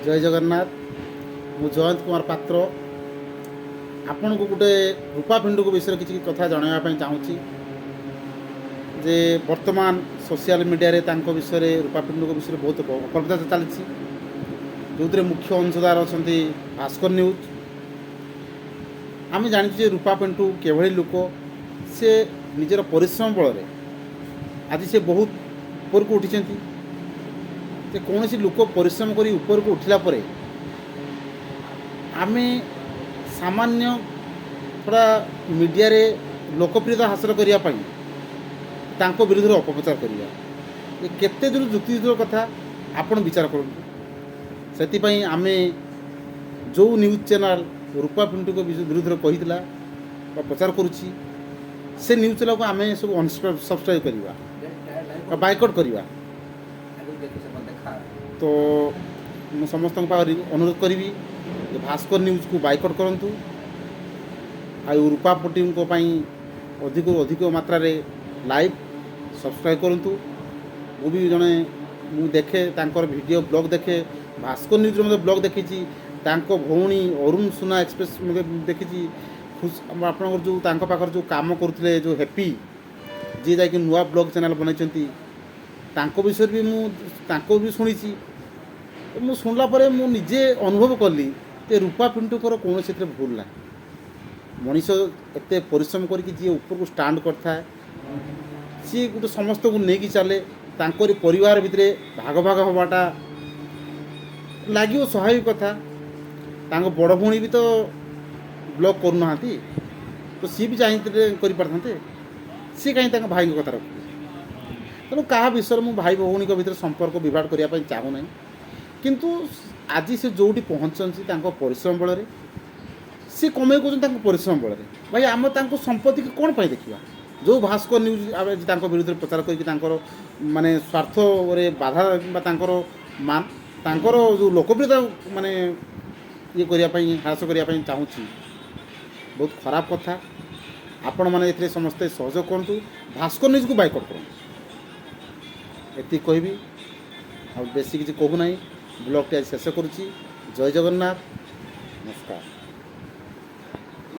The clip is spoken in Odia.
ଜୟ ଜଗନ୍ନାଥ। ମୁଁ ଜୟନ୍ତ କୁମାର ପାତ୍ର, ଆପଣଙ୍କୁ ଗୋଟେ ରୂପା ପିଣ୍ଟୁଙ୍କ ବିଷୟରେ କିଛି କଥା ଜଣାଇବା ପାଇଁ ଚାହୁଁଛି ଯେ ବର୍ତ୍ତମାନ ସୋସିଆଲ ମିଡ଼ିଆରେ ତାଙ୍କ ବିଷୟରେ, ରୂପା ପିଣ୍ଟୁଙ୍କ ବିଷୟରେ ବହୁତ ଅପପ୍ରଚାର ଚାଲିଛି, ଯେଉଁଥିରେ ମୁଖ୍ୟ ଅଂଶଦାର ଅଛନ୍ତି ଭାସ୍କର ନ୍ୟୁଜ୍। ଆମେ ଜାଣିଛୁ ଯେ ରୂପା ପିଣ୍ଟୁ କିଭଳି ଲୋକ। ସେ ନିଜର ପରିଶ୍ରମ ବଳରେ ଆଜି ସେ ବହୁତ ଉପରକୁ ଉଠିଛନ୍ତି। ଯେ କୌଣସି ଲୋକ ପରିଶ୍ରମ କରି ଉପରକୁ ଉଠିଲା ପରେ ଆମେ ସାମାନ୍ୟ ଥୋଡ଼ା ମିଡ଼ିଆରେ ଲୋକପ୍ରିୟତା ହାସଲ କରିବା ପାଇଁ ତାଙ୍କ ବିରୁଦ୍ଧରେ ଅପପ୍ରଚାର କରିବା, ଏ କେତେ ଦୂର ଯୁକ୍ତିଯୁକ୍ତ କଥା, ଆପଣ ବିଚାର କରନ୍ତୁ। ସେଥିପାଇଁ ଆମେ ଯେଉଁ ନ୍ୟୁଜ୍ ଚ୍ୟାନେଲ୍ ରୂପା ପିଣ୍ଟୁଙ୍କ ବିରୁଦ୍ଧରେ କହିଥିଲା ବା ପ୍ରଚାର କରୁଛି, ସେ ନ୍ୟୁଜ୍ ଚ୍ୟାନେଲ୍କୁ ଆମେ ସବୁ ଅନସବସ୍କ୍ରାଇବ୍ କରିବା ବା ବାଇକଟ୍ କରିବା। ତ ମୁଁ ସମସ୍ତଙ୍କ ପାଖରେ ଅନୁରୋଧ କରିବି ଯେ ଭାସ୍କର ନ୍ୟୁଜ୍କୁ ବାଇକଟ୍ କରନ୍ତୁ ଆଉ ରୂପା ପିଣ୍ଟୁଙ୍କ ପାଇଁ ଅଧିକରୁ ଅଧିକ ମାତ୍ରାରେ ଲାଇକ୍, ସବସ୍କ୍ରାଇବ୍ କରନ୍ତୁ। ମୁଁ ବି ଜଣେ, ମୁଁ ଦେଖେ ତାଙ୍କର ଭିଡ଼ିଓ, ବ୍ଲଗ୍ ଦେଖେ। ଭାସ୍କର ନ୍ୟୁଜ୍ର ମଧ୍ୟ ବ୍ଲଗ୍ ଦେଖିଛି। ତାଙ୍କ ଭଉଣୀ ଅରୁଣ ସୁନା ଏକ୍ସପ୍ରେସ୍ ମଧ୍ୟ ଦେଖିଛି। ଆପଣଙ୍କର ଯେଉଁ ତାଙ୍କ ପାଖରେ ଯେଉଁ କାମ କରୁଥିଲେ, ଯେଉଁ ହେପି, ଯିଏ ଯାଇକି ନୂଆ ବ୍ଲଗ୍ ଚ୍ୟାନେଲ୍ ବନେଇଛନ୍ତି, ତାଙ୍କ ବିଷୟରେ ବି ମୁଁ ତାଙ୍କୁ ବି ଶୁଣିଛି। ମୁଁ ଶୁଣିଲା ପରେ ମୁଁ ନିଜେ ଅନୁଭବ କଲି ଯେ ରୂପା ପିଣ୍ଟୁଙ୍କର କୌଣସି ଏଥିରେ ଭୁଲ ନାହିଁ। ମଣିଷ ଏତେ ପରିଶ୍ରମ କରିକି ଯିଏ ଉପରକୁ ଷ୍ଟାଣ୍ଡ କରିଥାଏ, ସିଏ ଗୋଟେ ସମସ୍ତଙ୍କୁ ନେଇକି ଚାଲେ। ତାଙ୍କରି ପରିବାର ଭିତରେ ଭାଗ ଭାଗ ହେବାଟା ଲାଗିବ, ସ୍ୱାଭାବିକ କଥା। ତାଙ୍କ ବଡ଼ ଭଉଣୀ ବି ତ ବ୍ଲଗ୍ କରୁନାହାନ୍ତି ତ? ସିଏ ବି ଚାହିଁଥିଲେ କରିପାରିଥାନ୍ତେ। ସିଏ କାହିଁ ତାଙ୍କ ଭାଇଙ୍କ କଥା ରଖିବେ? ତେଣୁ କାହା ବିଷୟରେ ମୁଁ ଭାଇ ଭଉଣୀଙ୍କ ଭିତରେ ସମ୍ପର୍କ ବିବାଦ କରିବା ପାଇଁ ଚାହୁଁନାହିଁ। କିନ୍ତୁ ଆଜି ସେ ଯେଉଁଠି ପହଞ୍ଚନ୍ତି, ତାଙ୍କ ପରିଶ୍ରମ ବଳରେ ସେ କମେଇ କହୁଛନ୍ତି, ତାଙ୍କ ପରିଶ୍ରମ ବଳରେ। ଭାଇ, ଆମେ ତାଙ୍କ ସମ୍ପତ୍ତିକି କ'ଣ ପାଇଁ ଦେଖିବା? ଯେଉଁ ଭାସ୍କର ନ୍ୟୁଜ୍ ଆମେ ତାଙ୍କ ବିରୁଦ୍ଧରେ ପ୍ରଚାର କରିକି ତାଙ୍କର ମାନେ ସ୍ୱାର୍ଥରେ ବାଧା ବା ତାଙ୍କର ଯେଉଁ ଲୋକପ୍ରିୟତା ମାନେ ଇଏ କରିବା ପାଇଁ, ହ୍ରାସ କରିବା ପାଇଁ ଚାହୁଁଛି, ବହୁତ ଖରାପ କଥା। ଆପଣମାନେ ଏଥିରେ ସମସ୍ତେ ସହଯୋଗ କରନ୍ତୁ, ଭାସ୍କର ନ୍ୟୁଜ୍କୁ ବାଇକଟ୍ କରନ୍ତୁ। ଏତିକି କହିବି, ଆଉ ବେଶୀ କିଛି କହୁନାହିଁ। ବ୍ଲଗ୍ଟି ଆଜି ଶେଷ କରୁଛି। ଜୟ ଜଗନ୍ନାଥ, ନମସ୍କାର।